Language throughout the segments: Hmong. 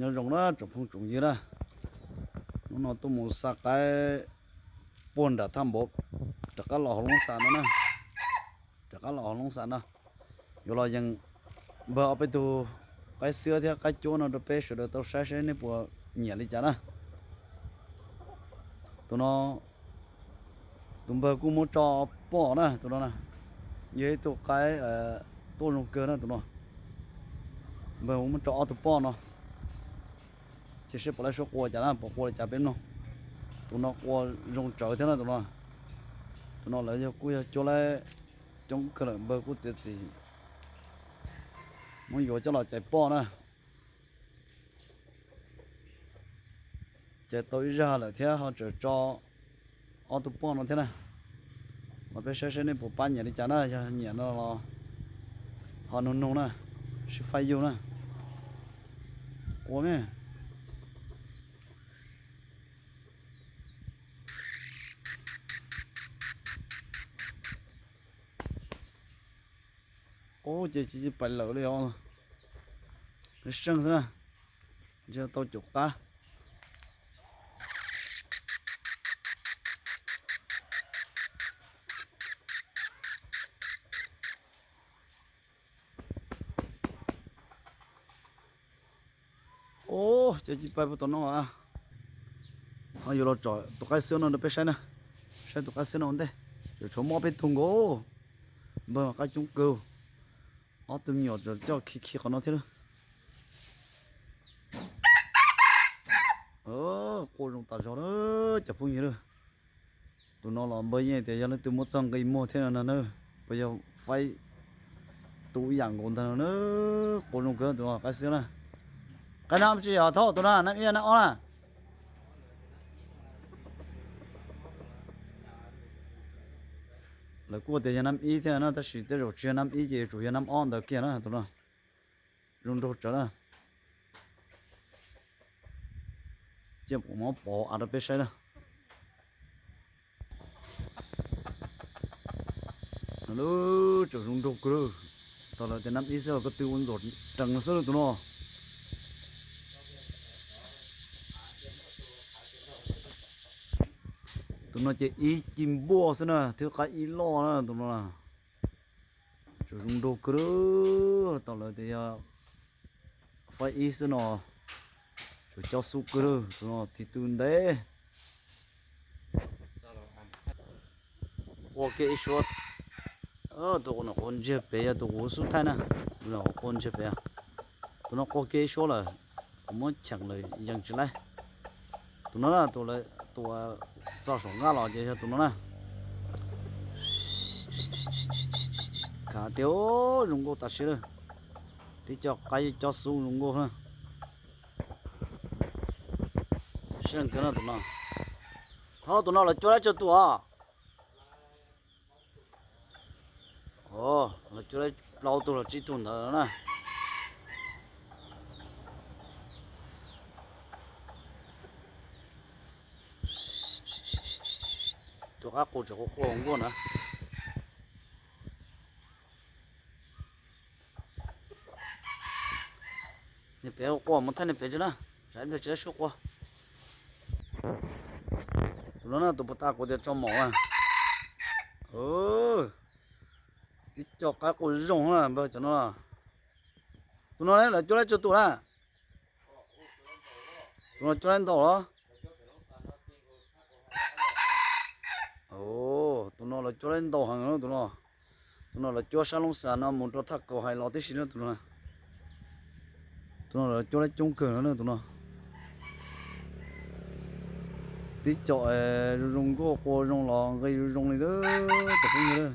Nyob zoo na tsoom phooj tsoom ywg na, hnub no tuaj mus xa qaib puag nram Thaj Npaum, rov qab los hauv Loob Xas no na, rov qab los hauv Loob Xas no, yuav los yees npawg ob peb tug qaib xwab thiab qaib cuab no rau peb sawv daws tau saib seb nej puas nyiam li cas na. Tus no, tus npawg kuj muab tso poj na, tus no na, yog ib tug qaib tuaj zoo kawg na tus no. Npawg muab tso ob tug poj no, cia seb puas laib suab qua cas na, puas qua li cas peb mloog. Tus no qua zoo tsawv thiab na tus no. Tus no lawv yog kuj yog cuab laib coob kawg lawm, npawg kuj txiav txim muab yuav coj los cais poj na. Cais tau ib zag lawm thiab ho tseem tso ob tug poj no thiab na. Los peb saib seb nej puas pab nyiam li cas na, yog nyiam no los ho nug nug na, sib faib yug na. Qua me. Ub, ces tsis pais lawm li os. Seej xwb na, ntshe tau caum qab. Ub, ces tsis pais puag tom no. Ho yuav los tsom tus qaib xwab no rau peb saib na, saib tus qaib xwab no ua ntej. Yuav tshuav mob peb tug nkaus, npawg mas qaib coob kawg. Ob tug me nyuam tseem coj khi khi qhov no thiab lawm. Qua zoo tas zog lawm cov phooj ywg lawm. Tus no los npawg yeej tias yog leej twg muab txog nqi muag thiab no na, puas yog faib tu ib yam nkaus ntag no na. Qua zoo kawg tus no qaib xwab na. Qaib nab tsi os thaub tus no, nab ib nab ob na? Lawv kuj tias yog nab ib thiab na, tab sis tej zaum tsis yog nab ib ces yuav tsum yog nab ob ntawd kiag na tus no. Zoo nraug tsawv na. Cia kuv muab pov av rau peb saib na. Lub tseem zoo nraug kawg lawm. Tau lawv tias nab ib xwb, ko tw ua ntxuam rees xwb tus no. Tus no ces ib ci npuaj xwb na, twb qaib ib loj na tus no. Tseem zoo nraug kawg lawm, tau lawv tias yog faib ib xwb no. Tseem cob xub kawg lawm, tus no tiv tw ntev. Qua kiag ib suab. Tus no quav ntsiag pem yog tus kuv xub thaij na. Tus no quav ntsiag pem, tus no qua kiag ib suab lawm, kuv muab cheem lawm yees tsis laib. Tus no na, tus lawv tua txog saum nqaj los ces yog tus no na. Khav tiag, zoo nkauj tas siab lawm. Tib co qaib cob xub zoo nkauj na. Seej kawg no tus no. Thaub tus no lawv cuab laib tsawg tus os? Lawv cuab laib plaub tug los tsib tug ntawd na. Tus qab qus tseem qua qua nkuaj na. Niag pem qua mus thaij niag pem tso na, tsam ib pliag tsis laib suab qua. Tus no na tus puag ta kuv tias tso maum na. Tib co qaib qua zoo na npawg cov no. Tus no lawv cuab laib tsawg tus na? Tus no cuab laib ntau los? Tus no lawv cuab laib ntau heev tus no. Tus no lawv cuab sab Loob Xas no mus rau Thaj Kaus Hais los tib si na tus no. Tus no lawv cuab laib coob kawg no tus no. Tib co zoo zoo nkauj qua zoo los nqi zoo zoo li lawm cov phooj ywg.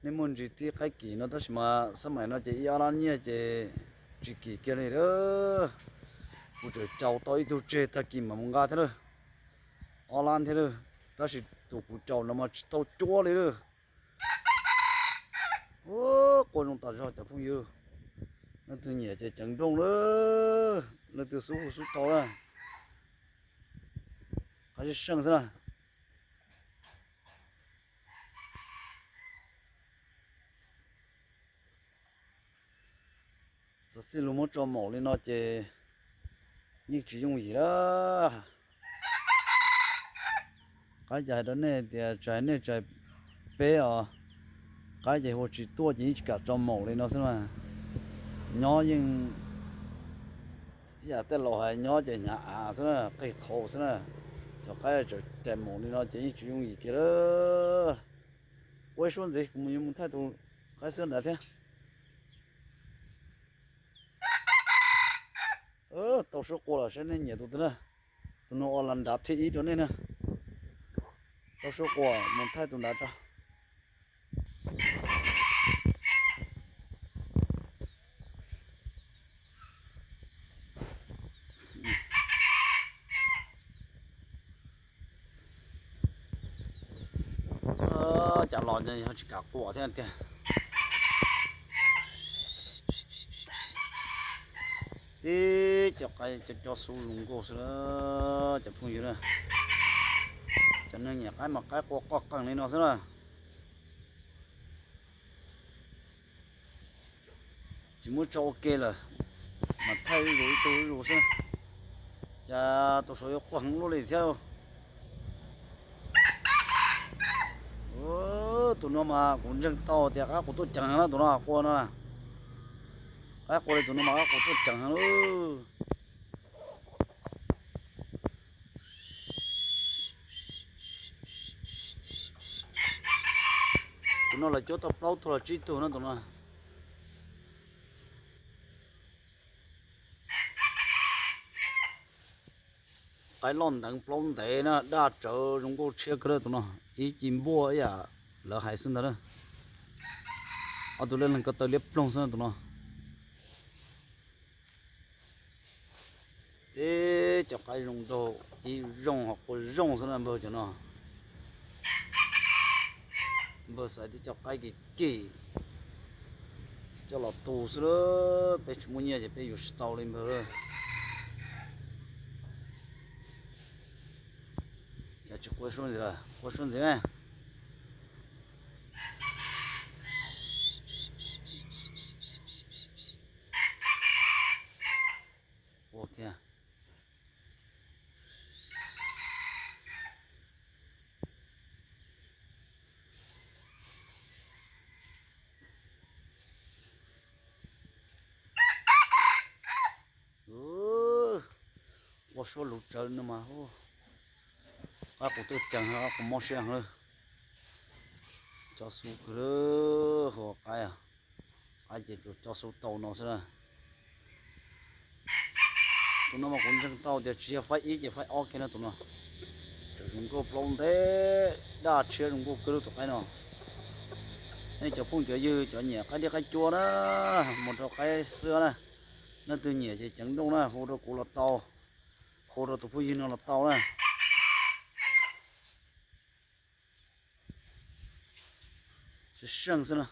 Nej muaj ntsis tib qaib kim no tab sis mas xab maim no ces ib ob lab nyiaj ces tsis kim kiag li lawm. Kuv tseem caum tau ib tug tseg tag kis mam mus nqa thiab lawm, ob lab thiab lawm, tab sis tus kuv caum no mas tsis tau cuab li lawm. Qua zoo tas zog cov phooj ywg. Leej twg nyiam ces ceev nrooj lawm, leej twg xub hu xub tau lawm. Qab zib seej xwb na. Txog txij lus muab tso maum li no ces Yeej tsis yooj yim lawm. Qaib ces hais rau nej tias tsais nej tsais peb os, qaib ces hu tsis tuaj ces yeej tsis kam tso maum li no xwb na. Nyob yeej ib yam tej laus hais, nyob ces hnyav av xwb na, qig qhau xwb na. Cov qaib tsam rais maum li no ces yeej tsis yooj yim kiag lawm. Quaj ib suab ntxiv, kuv mus yuav mus thaij tus qaib xwb nrad thiab. Tau suab qua lawm, saib nej nyiam tus twg na. Tus no ua las nrad thib ib rau nej na. Tau suab qua, mus thaij tus nrad tso. Cas los ho tsis kam quaj thiab tiag. Tib cov qaib cov cov xub zoo nkauj xwb na, cov phooj ywg na. Cov neeg nyiam qaib mas qaib qua qoj qeeg li no xwb na. Tsis muab tso ua ke lawm, mas thaij zuj zus ib tug zuj zus xwb. Cas tus saud yuav quaj heev luaj li thiab lauj. Tus no mas kuv ntseeg tau tias qaib qus tuaj ceev heev na, tus no qua no na. Qaib qua li tus no mas qaib qus tuaj ceev heev lauj. Tus no lawv cuab tau plaub tug los tsib tug no tus no. Qaib loj nteev plaub ntev na, daj tsawv zoo nkauj tshiab kawg na tus no. Ib ci npuaj ib yam lawv hais xwb ntag na. Ob tug lej leeg ko taw liab ploog xwb na tus no. Tib cov qaib zoo nraug, ib zoo ho qua zoo xwb na npawg cov no. Npawg xaiv tib cov qaib kim kim coj los tu xwb lawm, peb tsis muaj nyiaj ces peb yuav tsis tau li npawg. Cas tsis qua suab ntxiv lawm, qua suab ntxiv. Ua kiag. Ua suab luv tsawv no mas, qaib qus tuaj ceev, qaib qus mob siab heev lawm. Cov xub kawg lawm, qaib, qaib ces tsuas cov xub tau no xwb na. Tus no mas kuv ntseeg tau tias tsis yog faib ib ces faib ob kiag na tus no. Tseem zoo nkauj plaub ntev, daj tshiab zoo nkauj kawg lub tus qaib no. Nej cov phooj cov ywg cov nyiam qaib dib qaib cua na, mus rau qaib xwb na. Leej twg nyiam ces ceev nrooj na, hu rau kuv los tau, hu rau tus phooj ywg no los tau na. Seej xwb na.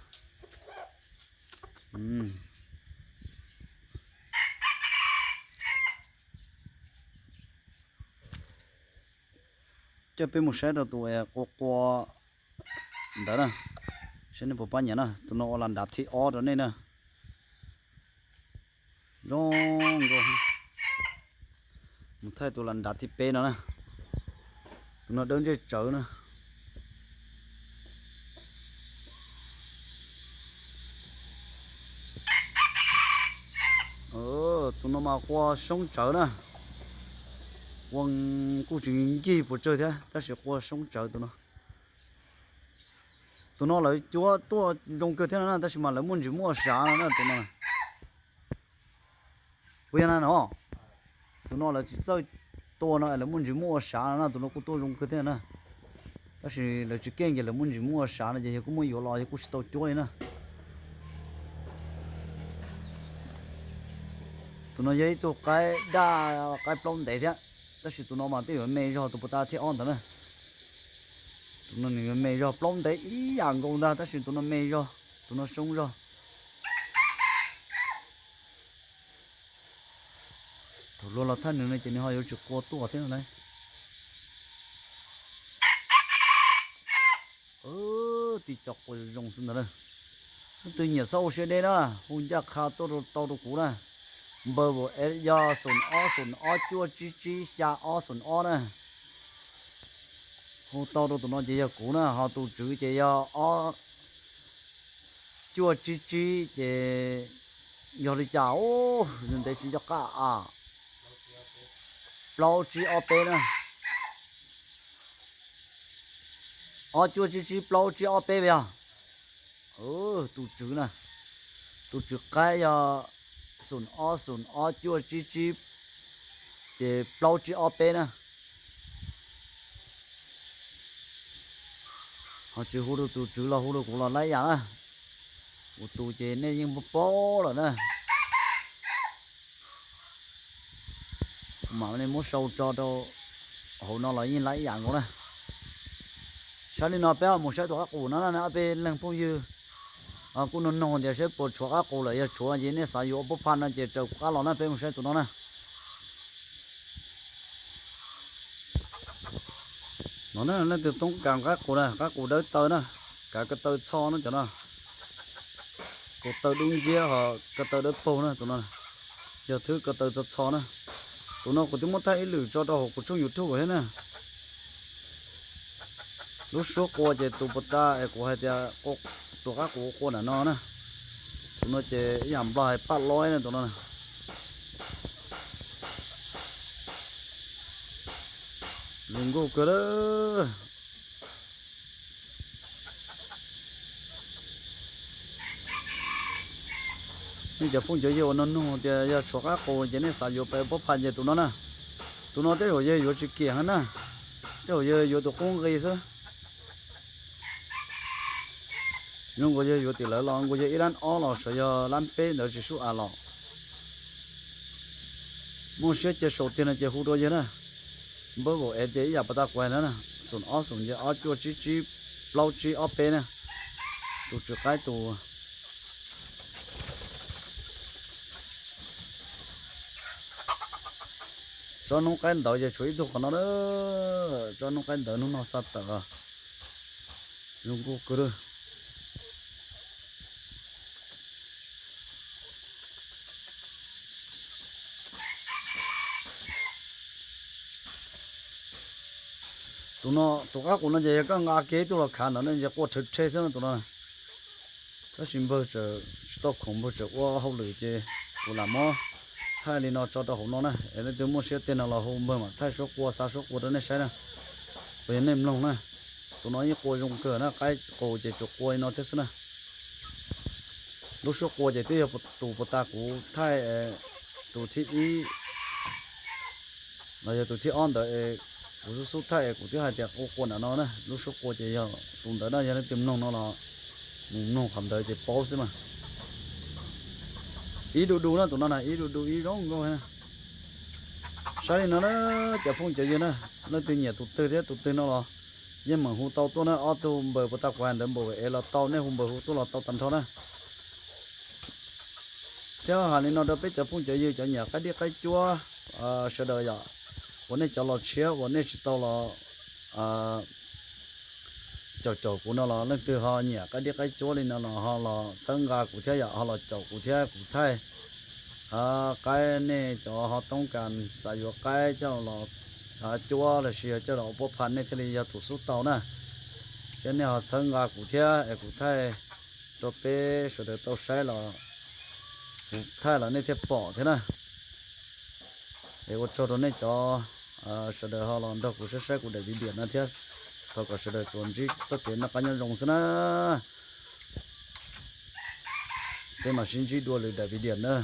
Coj peb mus saib rau tus qua qua ntawd na, saib nej puas pab nyiam na. Tus no ua las nrad thib ob rau nej na. Zoo nkauj. Mus thaij tus las nrad thib peb no na. Tus no dawb ntsej tsawv na. Tus no mas qua soob tsawv na. Qua kuj tsis ncig puas tsawg thiab tab sis qua soob tsawv tus no. Tus no lawv cuab tuaj zoo kawg thiab no na, tab sis mas lawv muaj ntsis muaj ua sav no na tus no. Puas yog na no? Tus no lawv tsis txawj tua no, lawv muaj ntsis muaj ua sav no na, tus no kuj tuaj zoo kawg thiab na. Tab sis lawv tsis keej ces lawv muaj ntsis muaj ua sav no ces yog kuj muaj yuav los yog kuj tsis tau cuab li na. Tus no yog ib tug qaib daj qaib plaub ntev thiab, tab sis tus no mas twb yuav me zog tus puas tas thib ob ntawd na. Tus no nws yuav me zog plaub ntev ib yam nkaus ntag tab sis tus no me zog, tus no soob zog. Thaum luag los thaj nws no ces nws ho yuav tsis qua tuaj thiab no lauj. Tib co qua zoo xwb ntag na. Leej twg nyiam txhob ua siab deb na, hu ncaj qha tuaj rau tau rau kuv na. Npawb vauv es yog xoom ob xoom ob cuaj tsib tsib xya ob xoom ob na. Hu tau rau tus no ces yog kuv na, ho tus tswv ces yog ob cuaj tsib tsib ces yog li cas, ntev tsis nco qab a. Plaub tsib ob peb na. Ob cuaj tsib tsib plaub tsib ob peb yog tus tswv na. Tus tswv qaib yog xoom ob xoom ob cuaj tsib tsib ces plaub tsib ob peb na. Ho tsis hu rau tus tswv los hu rau kuv los laib yam na. Kuv tus ces nej yeej paub lawm na. Kuv mam li muab sau tso rau hauv no los yeej laib yam nkaus na. Saib li no peb ho mus saib tus qab qus no na, ob peb leeg phooj ywg kuj nug nug tias saib puas tshuav qab qus lawm, yog tshuav ces nej xav yuav ua pob phaj no ces raws kuv qab los na, peb mus saib tus no na. No na, leej twg toob kas qab qus na, qab qus dawb taw na, kav ko taw txho no cov no. Ko taw dub nciab ho ko taw dawb paug na tus no, yog thwb ko taw txho txho na. Tus no kuv twb muab thaij ib lwm tso rau hauv kuv tshooj YouTube thiab na. Lub suab qua ces tus puas ta es kuv hais tias tus qab qus qua nram no na. Tus no ces ib yam nplog hais paj loib na tus no. Zoo nkauj kawg lawm. Nej cov phooj cov ywg uas nug nug tias yog tshuav qab qus ces nej xav yuav pab pob phaj ces tus no na. Tus no tej zaum yog yuav tsis kiam heev na, tej zaum yog yuav tus qub nqi xwb. Zoo nkaus yog yuav tim lawv los nkaus yog ib lab ob los sav yog lab peb ntawd tsis sub av los. Muaj siab cia sau tiag no ces hu rau yawg na. Npawb vauv es ces ib yam pas tas kuv hais na, xoom ob xoom ces ob cuaj tsib tsib plaub tsib ob peb na. Tus tswv qaib tus. Tsob noob qaib ntawd ces tshuav ib tug qhov no na. Tsob noob qaib ntawd hnub no xa tawm. Zoo nkauj kawg. Tus no, tus qab qus no ces yog koj nqa kiag ib tug los khav ntawd no ces qua rhawv rhe xwb no tus no. Tab sis npawg tseem tsis tau khoom, npawg tseem ua hauj lwm ces kuv lam muab thaij li no tso rau hauv no na. Es leej twg muaj siab tiag no los hu npawg mam thaij suab qua, xa suab qua rau nej saib na. Uas yog nej mloog na, tus no yeej qua zoo kawg na, qaib qus ces tsuas qua li no thiab xwb na. Lub suab qua ces twb yog tus puas tas kuv thaij tus thib ib los yog tus thib ob ntawd es kuv xub xub thaij es kuv twb hais tias qua qua nram no na. Lub suab qua ces yog tus ntawd na, yog leej twg mloog no los mus mloog qhov ntawd ces paub xwb mas. Ib du du na tus no na, ib du du ib zoo nkauj na. Saib li no na, cov phooj cov ywg na, leej twg nyiam tus twg thiab tus twg no los yeej meem hu tau tuaj na, ob tug npawb puas tas kuv hais ntawd npaum es los tau, nej hu npawb hu tuaj los tau tag nrho na. Thiab hais li no rau peb cov phooj cov ywg cov nyiam qaib dib qaib cuab sawv daws yom, uas nej cov los tshiab uas nej tsis tau los caum caum kuv no los leej twg ho nyiam qaib dib qaib cuab li no los ho los txhawb nqa kuv thiab yom, ho los caum kuv thiab kuv thaij. Qaib nej cov ho toob kas xav yuav qaib coj los cuab los sis yog coj los ua pob phaj nej thiaj li yog tus xub tau na. Thiab nej ho txhawb nqa kuv thiab es kuv thaij rau peb sawv daws tau saib los kuv thaij los nej thiaj pom thiab na. Es ua tsaug rau nej cov sawv daws ho los nrog kuv saib saib kuv daim video no thiab. Thov kom sawv daws tsuas ntsib txoj kev noj qab nyob zoo xwb na. Peb mam sib ntsib dua lwm daim video na.